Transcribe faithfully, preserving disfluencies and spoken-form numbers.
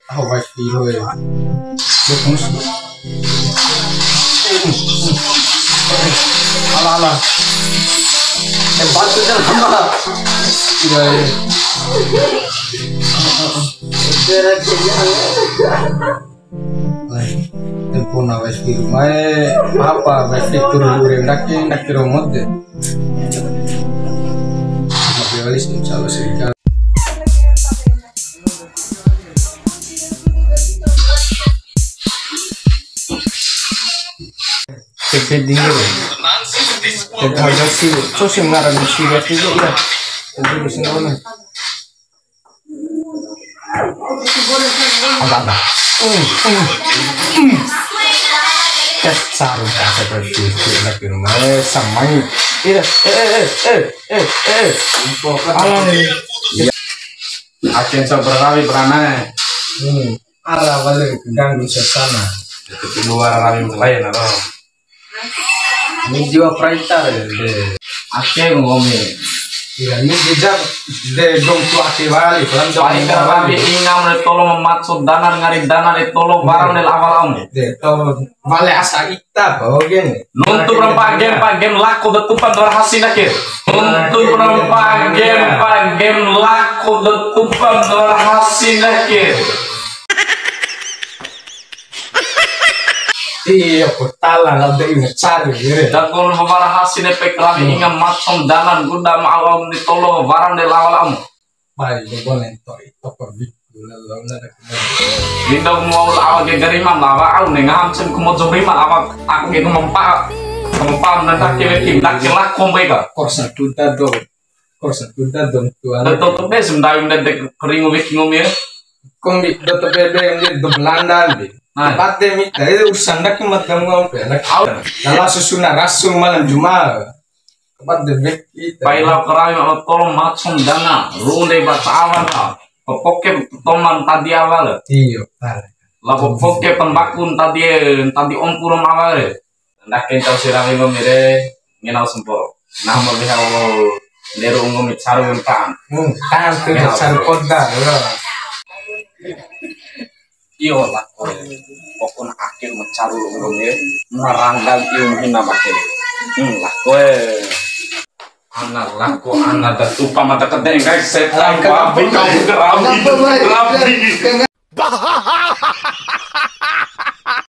Aho wifi lo ya. Ala, ala. Hebat tu, jangan, ala. Iya, iya. Ai, tempo na wifi rumae, apa wifi turun ure ndake, ndake romot de. Tapi wali sih, insya Allah sih. Tete dingin. Tete harga sih, so sih ngaran sih, berarti ya. Tete di sini. Ada, ada. Hmm, hmm, hmm. Tes sarung kaca terus, enak di rumah. Eh, samai. Iya, eh, eh, eh, eh, eh, eh. Alah nih. Iya. Acen so berawi berana. Hmm. Ara balik ganggu suasana. Itu keluar rawi mulai, naro. Ni jiwa praita de. Ake ngomi. Iya, ni jejak de dong tu ake wali, pelan dong. Paling karawi ingam le tolo mamacu dana ngari dana le tolo barang le awal om. De tolo wale asa ita, bau geng. Nuntu perempa game, pa game lako de tupan dua hasin ake. Nuntu perempa game, pa game lako de tupan dua hasin ake. Iya, potala la de ina cari gere. Dakon wara hasine pekerahi inga macam danan guda ma awam ni tolo waran de lawa lamu. Pai de bonen to ito ko biku la la la. Linda mau lawa ge gariman lawa au ne ngam sen kumo joriman awa ake ku mempa mempa mendak ke wekim dak ke lakom bega. Korsa tuta do. Korsa tuta dong tuan. Tutup deh sendai udah dek kering wiki ngomi ya. Kombi doto bebe yang dia do Belanda di. Nah. Tempat deh mita itu urusan dak mat kamu apa ya? Au. Kalau susuna rasu malam Jumat. Tempat deh bek kita. Pai lau karawi mak tolong macam dana runde baca awal lah. Popoke toman tadi awal. Iyo. Lah popoke pembakun tadi tadi ompur awal. Ndake ncau sirawi ngomi re, ngenau semporo. Nah, mau lihat, oh, leru ngomi caru yang paham. Hmm, kan tu caru koda, ya. Iyo lah, koe. Pokoknya akhir mau caru ngomi re, maranggal iyo hina bake. Hmm, lah, koe. Ana lako, ana da tupa mata kedeng, guys. Setan, babi, kau kerabi, kerabi.